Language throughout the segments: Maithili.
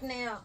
कटने यऽ।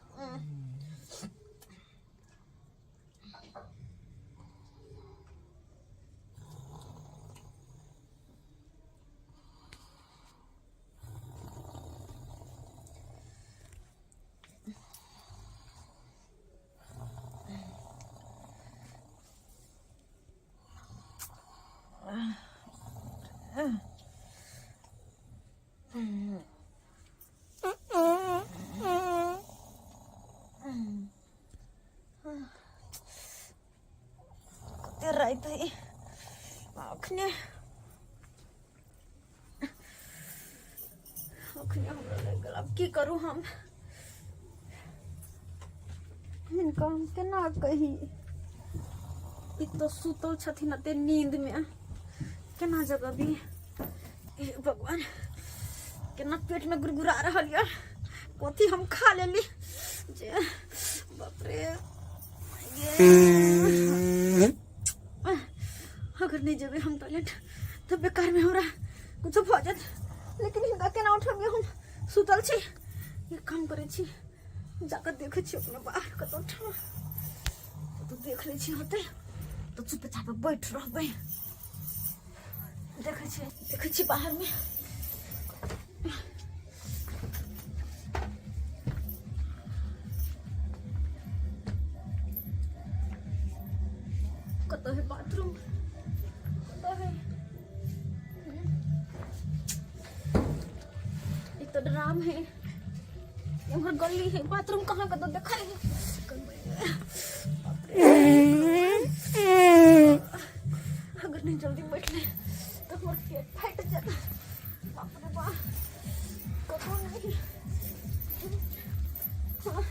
कते राति है अखने अखने हमरा लागि गेल। आब की करू हम? हिनका हम केना कही? ई तऽ सुतल छथिन एते नींद मे, केना जगबी? हे भगवान, केना पेट में गुरगुरा रहल यऽ, कथी हम खा लेली जे बाप रे। अगर नहीं जेबै हम टॉयलेट तऽ बेकार में हमरा कुछो भऽ जायत। लेकिन हिनका केना उठबियै? हम सुतल छी। एक काम करै छी, जाकऽ देखै छी अपना बाहर कतौ ठाम कतौ देख लै छी, होतै तऽ चुपचाप बैठ रहबै। देखै छी, देखै छी बाहरमे। कतऽ है बाथरूम? कतऽ है? एक तो ड्राम है, उम्हर गली है, बाथरूम कहाँ? कतौ देखाई है? अगर नहीं जल्दी बैठले तो हमर पेट फाटि जायत। बाप रे बाप, कतौ नहीं। हाँ।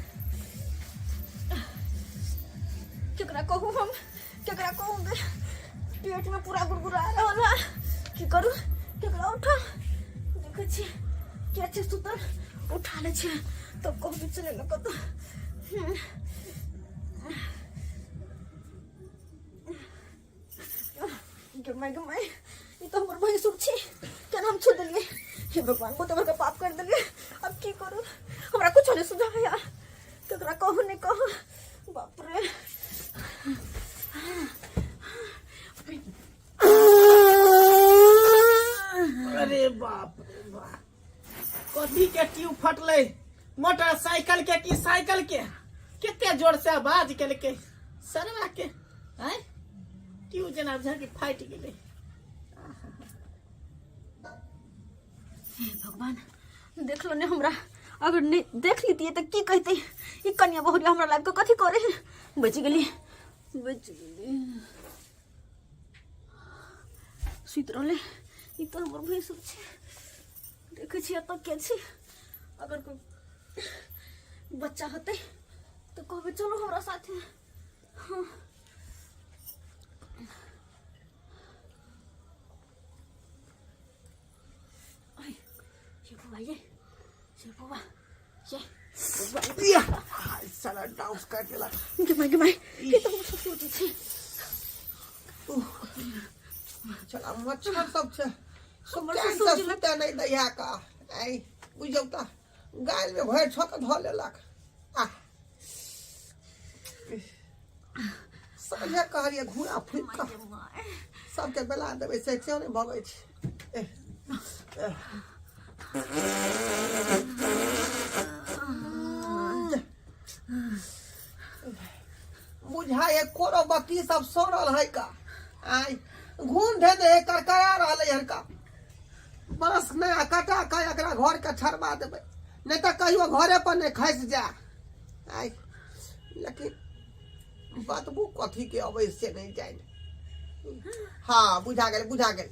केकरा कहू हम? केकरा कहू गे? पेट में पूरा गुड़गुड़ा रहल है, की करू? केकरा उठा? देखै छी के छै सुतल, उठा लै छियै तब कहबै चलै लए कतौ। गे माय, गे माय, ई तऽ हमर भैंसुर छी, केना हम छोड़ि देलियै? हे भगवान, बहुत बड़का पाप कर देलियै। अब की करू? हमरा कुछो नहीं सुझाया, केकरा कहू नहीं कहू। बाप रे। अरे बाप रे बाप, कथी के ट्यूब फटलै? मोटरसाइकिल के की साइकिल के? कते जोर से आवाज केलकै सरवा के। आँय, ट्यूब जेना बुझा कि फाटि गेलै। हे भगवान, देख लो ने हमरा। अगर नहीं देख लीतिए तऽ की कहते, ई कनिया बहुरिया हमरा लाइफ के कथी करे है? बचि गेली, बचि गेली। सुति रहलै। ई तऽ हमर भैंसुर छै। देखै छियै एतऽ के छै। अगर कोइ बच्चा होतै तऽ कहबै चलू हमरा साथे। हाँ। Ay, ये बुआ, ये बुआ, ये बुआ। या, साला डाउस काटि देलक। गे माय, गे माय, ई तऽ हमर ससुर जी छै। चला मच्छर सब छै। हमर चैन ससुर से जी सुते नहि दैया का। आइ बुझियौ तऽ गालमे भरि छक धऽ लेलक। आ साँझे कहलियै घूरा फूकि कऽ गे माय। सबके बेला देबै, से क्यों नहि भगै छै? एह, एह। बुझाइ कोनो बत्ती सब सड़ल है का? आइ घूम धेने है, करकरा रहलै हन का। बाँस नया कटा कऽ एकरा घर के छड़बा देबै, नहि तऽ कहियो घरे पर नहि खसि जाय। आइ लेकिन बदबू कथी के अबै से नहि जानि। हाँ, बुझा गेल, बुझा गेल।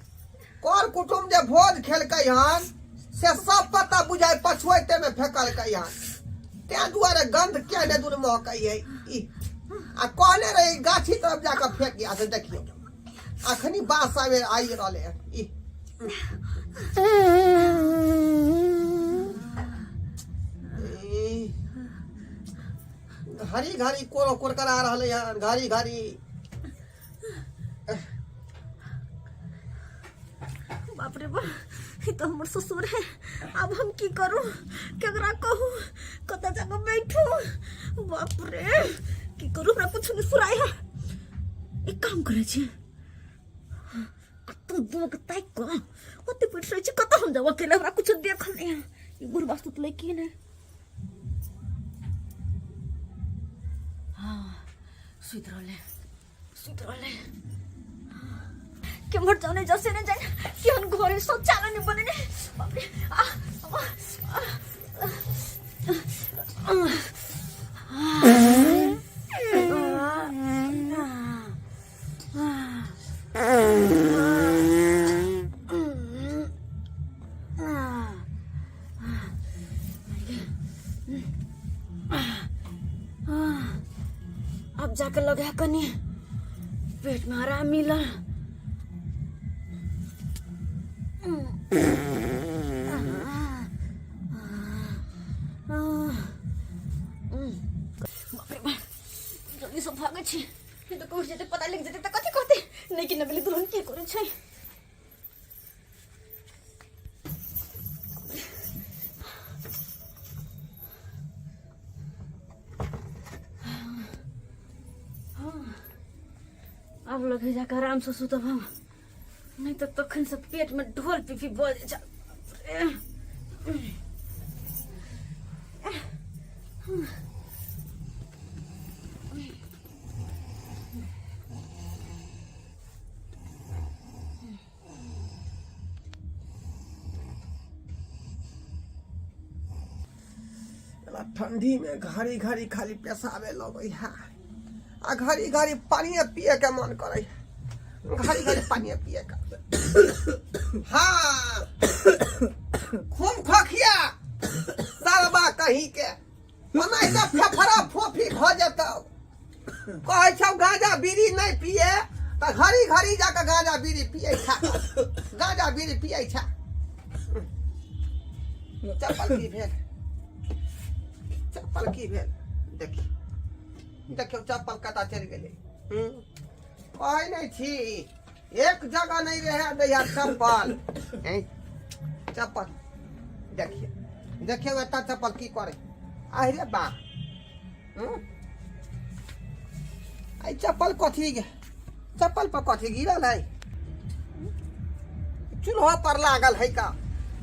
कर कुटुम जे भोज खेलकै हन से सब पता बुझाइ पछुआइते में फेकलकै हन, तें दुआरे गंध के ने दूर महकै है ई। आ कहने रही गाछी तरफ जाकऽ फेंक गया, से देखियौ अखनी बास आबे आइ रहले हन ई। ई, घड़ी घड़ी कोरो कोरकरा रहले हन घड़ी घड़ी। बाप रे बाप, ई तऽ हमर ससुर है। आब हम की करू, केकरा कहू, कतऽ जाकऽ बैठू? बाप रे, की करू, हमरा कुछ नहीं फुराय है। एक काम करै छी, कतौ दूर के ताकि कऽ ओते बैठ रहै छी। कतऽ हम जाउ अकेले? हमरा कुछ देखल नहीं है। ई बुढ़बा सुतलै की नहि? हाँ, सुति रहलै, सुति रहलै। केम्हर जाउ, नहि जाउ से नहि जानि। केहन घर है, शौचालय नहि बनेने। बाप रे, आ, आ, आ, अब जाके लगे कनी पेट में आराम मिला। बाप रे बाप, जल्दी से भागै छी, नहि तऽ कहै जेतै, पता लागि जेतै तऽ कथी कहतै? नहि कि नबेली दुल्हन की करै छै? आब लगे जाके आराम से सुतब हम, नहीं तऽ तखन से पेट में ढोल पीपी बजै छै। ठंडी में घड़ी घड़ी खाली पेशाबे लगै है आ घड़ी घड़ी पानिए पिए के मन करे है, घड़ी घड़ी पानिए पिए के। हाँ, खूब खोखिया सरबा कहीं के, ओनाहिते फेफड़ा फोफी भऽ जेतौ। कहै छौ गांजा बीड़ी नहि पिए, तऽ घड़ी घड़ी जाके गांजा बीड़ी पिए छा, गांजा बीड़ी पिए छा। चप्पल की भेल? चप्पल की भेल? देखी, देखियौ चप्पल कतऽ चलि गेलै। कहै नहि छी, एक जगह नहि रहै दैया चप्पल। हैं? चप्पल देखियौ, देखियौ एतऽ चप्पल की करै। आहि रे बा, आई चप्पल कथी गे? चप्पल पर कथी गिरल है? चूल्हा पर लागल है का?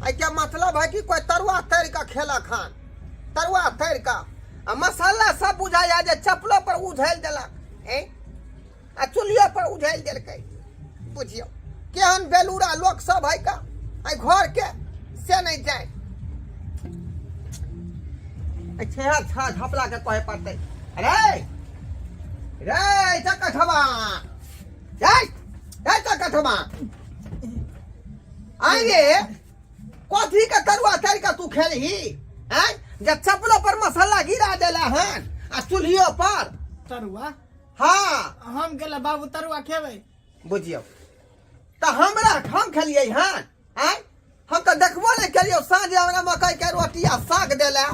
आई के मतलब है कि कोई तरुआ तर का खेला खान, तरुआ तर का आ मसाला सब बुझाया जे चप्पलो पर उझेल देलक हैं, आ चूल्हियो पर उझेल देलकै। बुझियौ केहन बेलूरा लोक सब है का आई घर के, से नहीं जाए। छेहा छा झपला के कहे पड़तै। अरे रे चकठवा, रे रे चकठवा, आइ रे, कथी के तरुआ तर के तू खेलही हैं, जे चप्पलो पर मसाला गिरा देला हन आ चूल्हियो पर तरुआ? हाँ। हम गेला बाबू तरुआ खेबै। बुझियौ तऽ हमरा हम खेलियै हन? आँय, हम तऽ देखबो नहि केलियौ। साँझे हमरा मकई के रोटी आ साग देला,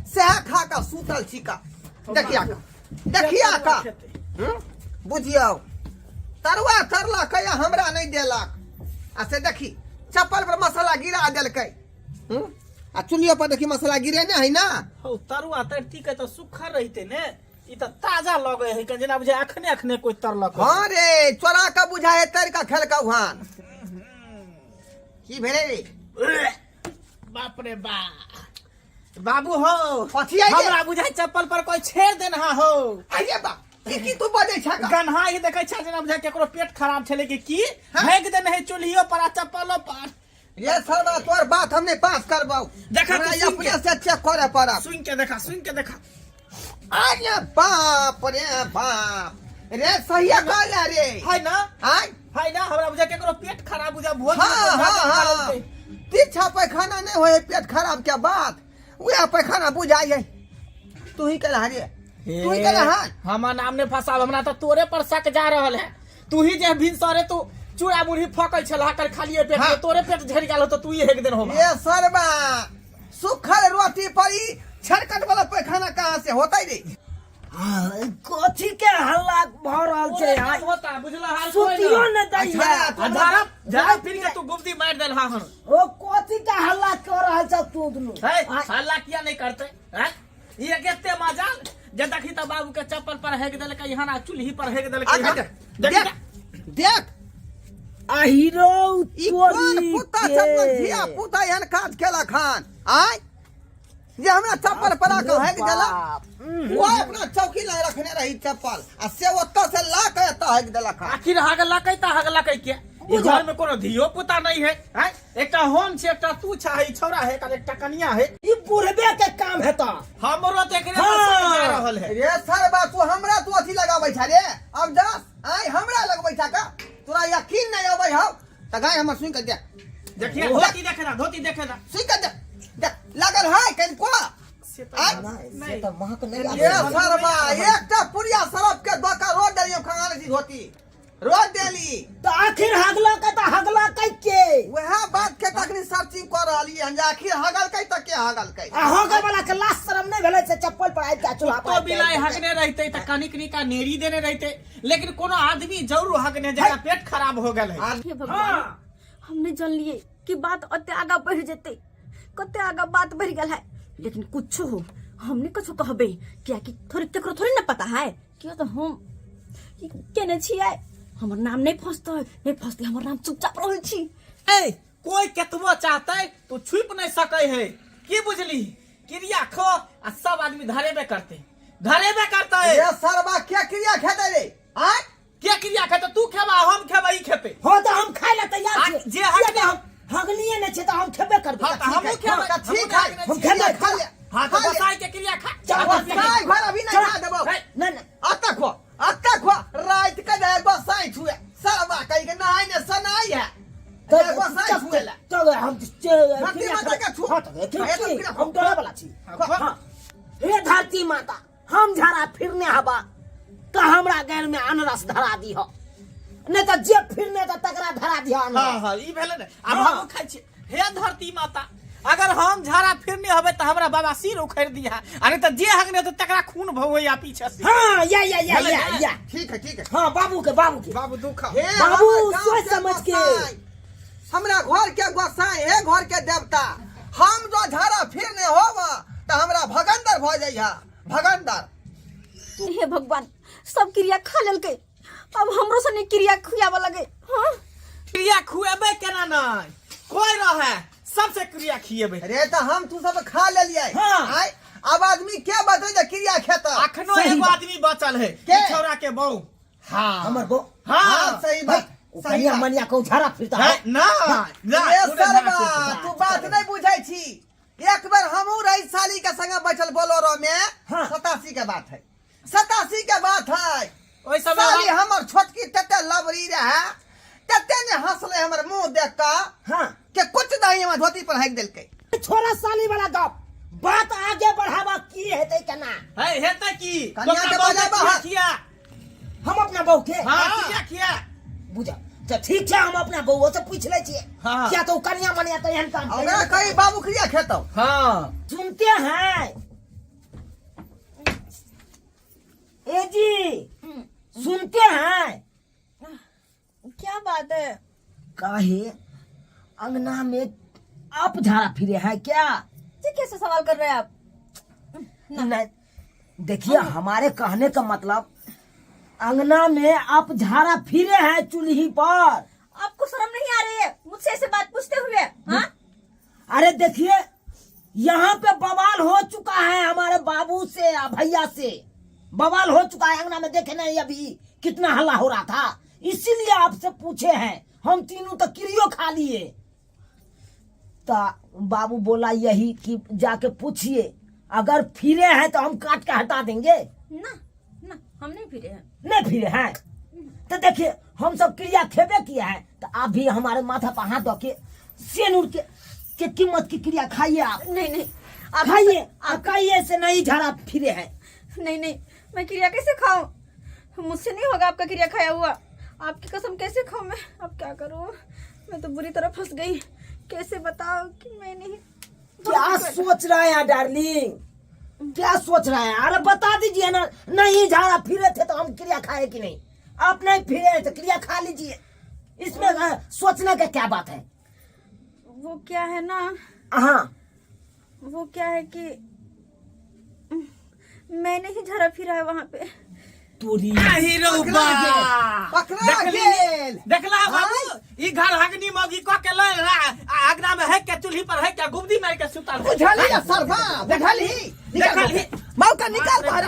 सएह खा कऽ सुतल छी का। देखिया का, देखिया का। बुझियौ तरुआ तरलक आ हमरा नहि देलक, आ से देखी चप्पल पर मसाला गिरा देलकै। आ चुल्हियो पर देखी मसाला गिरेने है ना। हौ, तरुआ तरती के तऽ सुखल रहिते ने, ई तऽ ताजा लगे है, जेना बुझाय अखने अखने कोई तरलक। हाँ रे, चोरा के बुझाय है तर के खेलकौ हन। की भेलै रे? बाप रे बा, बाबू हो। कथी आइ गे? हमरा बुझाय चप्पल पर कोई छेड़ देनहा हो। आइये बा, की की तू बजै छह का? गन्हा ही देखै छ, जेना बुझाय केकरो पेट खराब छलै कि की। हाँ? भागि देने है चूल्हियो पर आ चप्पलो पर। ये सरवा, तोर बात हम नहीं पास करबौ। देखा हमरा तू सुन अपने के। से चेक करे पड़त। सुन के देखा, सुन के देखा। अरे बाप रे बाप रे, सही कहले रे। है ना? आय। है ना, हमरा बुझा केकरो पेट खराब बुझा भोज हाँ, में कोई हाँ, भात खा हाँ। लेलकै। तीछा पैखाना नहीं होए पेट खराब के बाद, वह पैखाना बुझाई है। तू ही कह रे, तू ही कह। हाँ। हमर नाम ने फसाब, हमरा तो तोरे पर शक जा रहल है। तू ही जे भिनसरे तू चूड़ा मुरही फकै छलह कर खालिए पेट हाँ। में, तोरे पेट झड़ि गेल हो तो तू ही एक दिन होबा। ये सरबा, सुखल रोटी पर ई छरकट वाला पैखाना कहाँ से होता रे? कथी के हल्ला भऽ रहल छै? तोरे काम होता बुझला हाल कोई सुतियो ना। ने दैया। अच्छा, आ झाड़ा झाड़ा फिर के तू गुब्दी मार देलहा हन। ओ कथी कथी के हल्ला कर रहल छ तू दुनू? है हल्ला किया नहीं करते हैं? ये केते मजाल जे देखी त बाबू के चप्पल पर हेग देलकै यहाँ ना चूल्ही पर हेग देलकै आ यहाँ। देख देखी देख देख आ हीरो ई कोन तोरी कुत्ता के। चप्पल धिया पुता एहन काज केलक हन आय जे हमरा चप्पल पर आके हेग देलक बाप। वो अपना चौकी लग रखने रही चप्पल आ से ओतऽ से ला के एतऽ हेग देलक हन आखिर हगलकै त हगलकै के ई घर में कोनो धियो पुता नहीं है हैं? एकटा हम छी एकटा तू छा है छौड़ा है एकर एकटा कनिया है ई बुढ़बे के काम हेता हमरो तो एकरे पर हाँ। शक जा रहल है रे सरबा तू हमरा तू अथी लगाबै छा रे अब दस आय हमरा लगबै छा का तोरा यकीन नहीं अबै हौ त गाय हमर सुन के देख देखिए धोती देखे ना धोती देखे ना सुन के देख देख लागल है कनिको से तो आय नहीं, से तऽ महक नहि रे आबै छै। सरबा एकटा पुरिया सरफ के धोखा रोड देलियो खंगाले छी धोती रोड देली तऽ आखिर हगला के तऽ हगला कै के वएह बात के तखनी सर्चिंग कऽ रहलियै हन जे आखिर हगलकै तऽ के हगलकै आ हगे वाला के लाज शरम नहि भेलै से चप्पल पर आबि के चूल्हा पर तो आबि के बिलाई हकने रहते त कनिक निका नेरी देने रहते लेकिन कोनो आदमी जरूर हकने जकरा पेट खराब हो गेल है हे भगवान, हम नहीं जानलिए कि बात ओते आगा बढ़ जेते, कते आगा बात बढ़ गेल है। लेकिन कुछो हो, हम नहीं कुछो कहबे, कियाकि थोड़ी केकरो थोड़ी ना पता है किया तो हम ई केने छियै, हमर नाम नहीं फंसतै, नहीं फंसतै हमर नाम, चुपचाप रहै छी। ए कोई केतबो चाहते तो छुप नहीं सके है, की बुझली? क्रिया खो आ सब आदमी धरेबे करते, धरेबे करते। रे सरबा के क्रिया खेतै रे आय? के क्रिया खेते? तू खेबा हम खेबा ई खेते। हो तऽ हम खाय लए तैयार आ, छी। जे हक किया तऽ हम हगलिए नहि छै तऽ हम खेबे करबै। हाँ, तऽ हमहूँ खेबै। तऽ ठीक है, हम खेबै। खा ले। हाँ तो खा ले। बसाई के क्रिया खा। चल, बस बसाई घर अभी नहीं खा देबो। है। नहि नहि अतक हो अतक हो रात के जाए बसाई छुए सरबा कहि के नहाय ने सनाई है तऽ जाए बसाई छुए ला। चल हम धरती माता के छू। हाँ, तऽ ठीक हाँ, छी, एकदम हम डरे वाला छी। हाँ। हाँ। हे धरती माता, हम झरा फिरने हवा तऽ हमरा गैर में अनरस धरा दीह, नहीं तऽ जे फिरने तऽ तकरा धरा दीह अनरस। हाँ हाँ ई भेलै ने आब। हाँ। हमहूँ खाइ छी। हे धरती माता, अगर हम झाड़ा फिरने हबै तऽ हमरा बाबा सिर उखड़ि दिहा, आ नहि तऽ जे हगने हेतै तकरा खून भवैया पीछे से। हाँ, या या या। भेलै या ने? या। ठीक है, ठीक है। हाँ, बाबू के, बाबू के। बाबू दुख हे बाबू, हमर गाँव सोच के समझ के। गोसाई, हमरा घर के गोसाई, हे घर के देवता, हम जो झाड़ा फिरने होब तऽ हमरा भगंदर भऽ जइहा भगंदर। हे भगवान, सब क्रिया खा लेलकै, अब हमरो से नहीं क्रिया खुआबऽ लगे। हाँ क्रिया खुएबै केना नहि, कोई रहे सबसे क्रिया खिएबै। रे तऽ हम तू सब खा लेलियै। हाँ। आय अब आदमी के बतै जे क्रिया खेतै? अखनो सही एगो बात। आदमी बचल है। के? ई छौड़ा के बहू। हाँ हमर बो हाँ। हाँ, सही बात। ओ सही कनिया बात। मनिया को झाड़ा फिरता है है। ना ना रे पूरे सरबा झाड़ा तू बात नहीं बुझै छी। एक बेर हमहूँ रही साली के संगे बैठल बोलोरो में। हाँ। 87 के बात है, 87 के बात है। ओहि समय साली हमर छोटकी तते लबरी रहे, तते ने हंसले हमर मुंह देख के हाँ के कुछ नहीं हमर धोती पर हाकि देलकै। छोरा साली वाला गप बात आगे बढ़ावा, की हेतै केना? है हेतै की? कनिया के तोरा बहू बजाबा के है। खिया। हम अपना बहू के? हाँ, क्रिया खिया। बुझा तऽ ठीक छै, हम अपना बहू से पूछ लै छियै। हाँ। किया तऽ ओ कनिया मनिया तऽ एहन काम ओकरा कही बाबू क्रिया खेतौ। हाँ। सुनते हैं ए जी, सुनते हैं? क्या बात है? काहे अंगना में आप झाड़ा फिरे हैं क्या? ये कैसे सवाल कर रहे हैं आप? नहीं देखिए, हमारे कहने का मतलब अंगना में आप झाड़ा फिरे हैं चूल्ही पर। आपको शर्म नहीं आ रही है मुझसे ऐसे बात पूछते हुए? हाँ। अरे देखिए, यहाँ पे बवाल हो चुका है, हमारे बाबू से आ भैया से बवाल हो चुका है। अंगना में देखे नहीं अभी कितना हल्ला हो रहा था, इसीलिए आपसे पूछे हैं। हम तीनों तो किरियो खा लिए। तो बाबू बोला यही कि जाके पूछिए, अगर फिरे हैं तो हम काट के हटा देंगे। ना ना, हम नहीं फिरे हैं। नहीं फिरे हैं तो देखिए, हम सब क्रिया खेबे किया है, तो आप भी हमारे माथा पर हाथ धो के सेनुर के कीमत की क्रिया खाइए आप। नहीं नहीं, आप खाइए आप, खाइए से नहीं झाड़ा फिरे हैं। नहीं नहीं, मैं क्रिया कैसे खाऊं? मुझसे नहीं होगा आपका क्रिया खाया हुआ, आपकी कसम कैसे खाऊं मैं? अब क्या करूं, मैं तो बुरी तरह फंस गई। कैसे बताओ कि मैं नहीं क्या सोच रहे हैं डार्लिंग, क्या सोच रहे हैं? अरे बता दीजिए ना, नहीं झाड़ा फिरे थे तो हम क्रिया खाए कि नहीं? आप नहीं फिरे हैं तो क्रिया खा लीजिए, इसमें सोचने का क्या बात है? वो क्या है ना, हाँ वो क्या है कि मैंने ही झरा फिरा है वहाँ पे। तोरी आही रौ बा। पकड़ा देखली? गेल। देखला बाबू, ई घर हगनी मौगी क के लय रहा आ अगना में है के चूल्ही पर है के गुमदी मार के सुतल है। बुझली सरबा, बुझली। निकाल देखलही। मौका निकाल बाहर।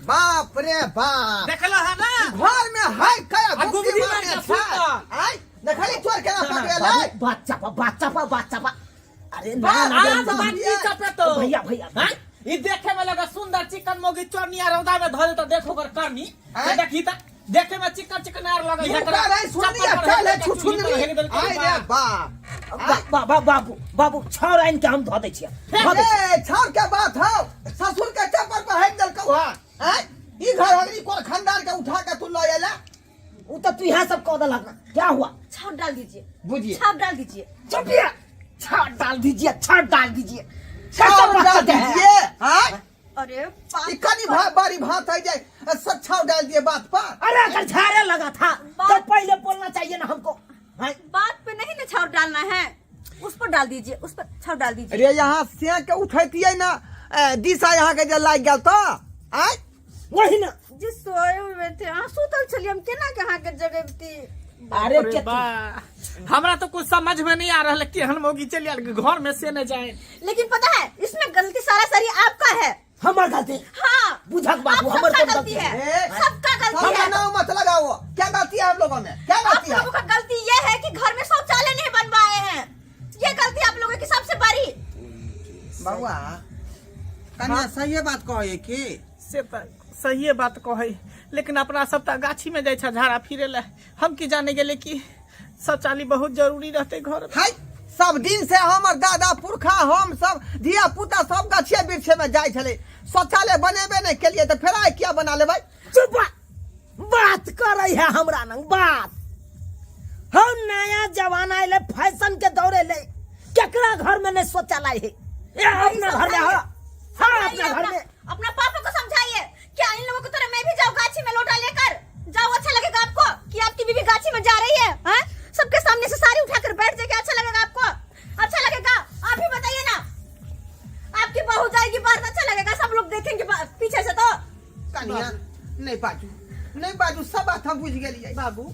बाप रे बाप, देखला है ना घर में है कया आ गुमदी गुमदी मारने मार के छै। सुतल। आय देखली चोर केना पकड़ेलै। बाबू, बात चापा, बात चापा, बात चापा। अरे ना बात ना आज ना, बात की चपे तो भैया भैया हाँ? ई देखे में लगा सुंदर चिकन मोगी चोरनिया रौदा में धरे तो देखो ओकर करनी। आँय? तो देखी त देखे में चिकन चिकन आर लगे है। मुका रे सुननी चल है छुछुनरी। आय रे बाप। बा बा बाबू बाबू, छाउर आनि के हम धऽ दै छियै, धऽ दै छियै। ए छाउर के बात हौ, ससुर के चप्पल पर हेक देलकौ हँ। आँय ई घर हगरी कोन खानदान के उठा के तू लऽ एला? उ तो तू यहाँ सब कह देलक ना, क्या हुआ? छाप डाल दीजिए। बुझिए। छाप डाल दीजिए। चुपिए, छाप डाल दीजिए, छाप डाल दीजिए। छाप कैसे बात डाल करते हैं? दीजिए। हाँ? अरे ई कनी बारी भात है जाए, सब छाव डाल दिए बात पर। अरे अगर झाड़े लगा था तो पहले बोलना चाहिए ना हमको। हाँ? बात पे नहीं ना छाव डालना है, उस पर डाल दीजिए, उस पर छाव डाल दीजिए। अरे यहाँ से के उठैतिए ना, दिशा यहाँ के जे लाग गेल तो आय वही ना जी सोए हुए थे, अहाँ सुतल छलियै, हम केना के अहाँके जगैबती? अरे अरे के बा, हमरा तो कुछ समझ में नहीं आ रहा है केहन मौगी चलि आयल घर में से नहीं जाए। लेकिन पता है इसमें गलती सारा सारी आपका है। हमर गलती? हाँ। बुझक बाबू, आप हमर सबका कोन गलती गलती है, ए, सबका गलती सबका है। नाम मत लगाओ, क्या गलती है हम लोगों में? क्या आप गलती है? लोगों का गलती ये है कि घर में शौचालय नहीं बनवाए हैं, ये गलती आप लोगों की सबसे बड़ी। बउआ कन्या सही बात कहे की? से तऽ सहिए बात कहै, लेकिन अपना सब तऽ गाछी में जाइ छै झाड़ा फिरे ले, हम की जाने गेले कि शौचालय बहुत जरूरी रहते घर में। हाय, सब दिन से हमर दादा पुरखा हम सब धिया पुता सब गाछिए वृक्ष में जाइ छलै, शौचालय बनेबे नहीं केलिए तऽ फेर आइ किया बना लेबै? चुप, बात करे है हमरा नंग बात। हम नया जमाना अयलै, फैशन के दौड़ अयलै, केकरा घर में नहीं शौचालय है? ए अपना घर में हाँ, हाँ अपना घर में। अपना पापा को समझाइए क्या इन लोगों की तरह मैं भी जाऊँ गाछी में लोटा लेकर जाओ? अच्छा लगेगा आपको कि आपकी बीवी गाछी में जा रही है? हाँ? सबके सामने से साड़ी उठाकर बैठ जाएगी, अच्छा लगेगा आपको? अच्छा लगेगा? आप ही बताइए ना, आपकी बहू जाएगी बाहर तो अच्छा लगेगा? सब लोग देखेंगे पीछे से तो। कनिया नहीं बाजू, नहीं बाजू, सब बात हम बुझ गेलियै। बाबू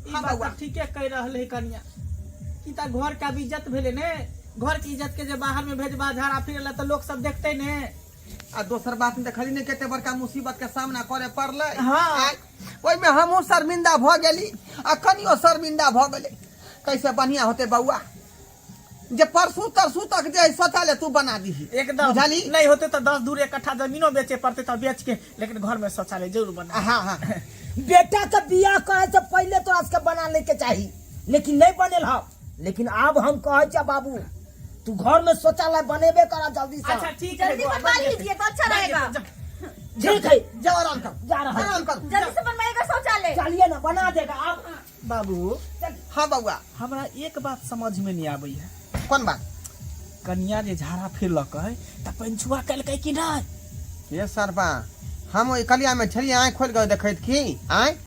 ई हाँ, बात बउआ। तऽ ठीके कहि रहल है कनिया, ई तऽ घर के अब इज्जत भेलै ने, घर के इज्जत के जे बाहर में भेजबा झाड़ा फिरे ला तऽ लोक सब देखते ने। आ दोसर बात में देखली ने कते बड़का मुसीबत के सामना करे पड़लै। हाँ। आँय, ओहिमे हमहूँ शर्मिंदा भऽ गेली आ कनियो शर्मिंदा भऽ गेलै। कैसे बढ़िया होते बउआ जे परसू तरसू तक जे है शौचालय तू बना दीही। एकदम। बुझली? नहीं होते तो 10 दूर 1 कट्ठा जमीनो बेचे पड़ते तो बेच के, लेकिन घर में शौचालय जरूर बना। हाँ हाँ। बेटा के बियाह करे से पहले तोरा सबके बना ले के चाही, लेकिन नहीं बनेल हौ। लेकिन अब हम कहै छियै बाबू, तू घर में शौचालय बनेबे करा जल्दी से। अच्छा ठीक है, जल्दी बउआ, बनवा बन जेतै। लीजिए तो अच्छा बन रहेगा। जेतै, ठीक है, जाओ आराम करो, जा रहा है। आराम करो, जल्दी से बनवाएगा शौचालय। चलिए ना, बना देगा आप। बाबू। हाँ बउआ। हमरा एक बात समझ में नहीं आबै है। कोन बात? कनिया जे झाड़ा फिरलक है तऽ पंछुआ कलकै कि नहीं? ये सरबा, हम ओहि कलिया में छलियै, आँखि खोलि कऽ देखैत की आँय।